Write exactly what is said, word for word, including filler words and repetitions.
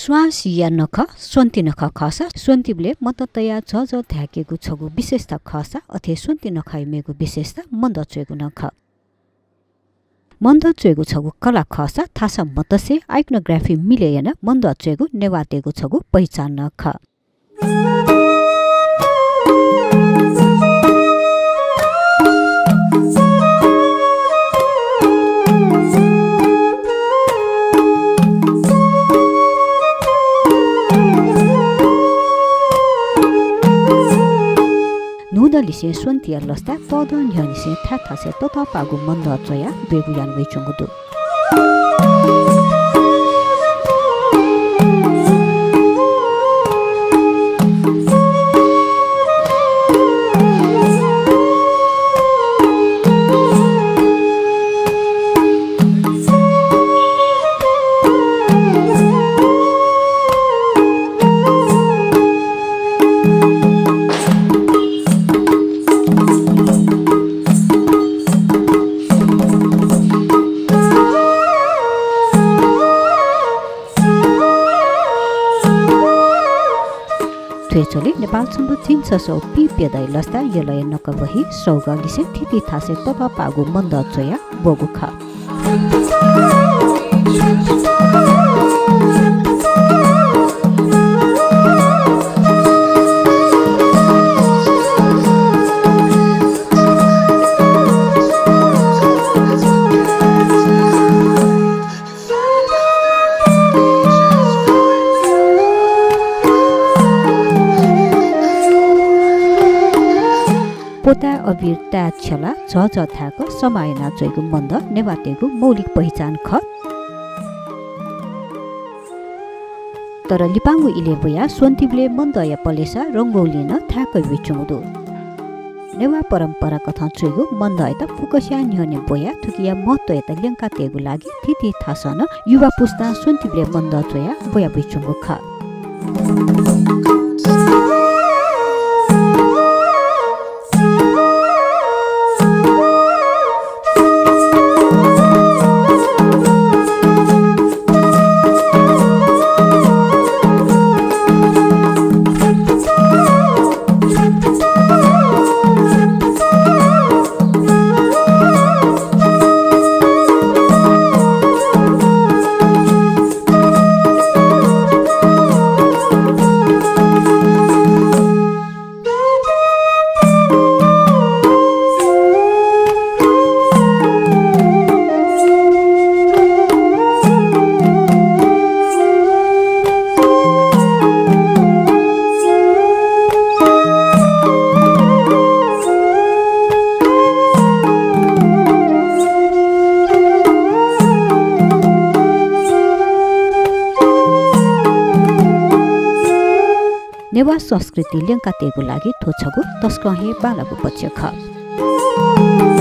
च्वांसिया नखः स्वन्ति नखः खःसा, स्वन्तिबलय् मन्दः तयाः झःझः धाय्केगु छगू विशेषता खःसा, अथे स्वन्ति नखःया मेगु विशेषता मन्दः च्वयेगु नं खः। मन्दः च्वयेगु छगू कला खःसा, थासं मतसे iconography मिलय् यानाः मन्दः च्वयेगु नेवाःतय्गु छगू पहिचान नं खः। न्हूदँलिसें स्वन्तिया लसताय् तःदँ न्ह्यःनिसें थाय् थासय् ततःपाःगु मन्दः च्वयाः ब्वयेगु याना वइच्वंगु दु। थ्व हे झ्वलय् नेपाल छम्बु झिंछसः पीप्यदँया लसताय् यलया नकःबही सौगंलिसें थीथी थासय् ततःपाःगु मन्दः च्वयाः ब्वःगु खः। पोताय् अबिर ताय् छ्यलाः झःझः धाय्क समाः यानाः च्वयेगु मन्दः नेवाःतय्गु मौलिक पहिचान खः। तर लिपांगु इलय् ब्वयाः स्वन्तिबलय् मन्दःया पलेसा रंगौली नं थाय्क वइच्वंगु दु। नेवाः परम्परा कथं च्वयेगु मन्दःयात फुक्कसियां न्ह्यःने ब्वयाः थुकिया महत्वयात ल्यंकातयेगु लागि थीथी थासं नं युवा पुस्तां स्वन्तिबलय् मन्दः च्वयाः ब्वया वइच्वंगु खः। नेवाः संस्कृति ल्यंकातयेगु लागि थ्व छगू तसकं हे बांलाःगु पक्ष खः।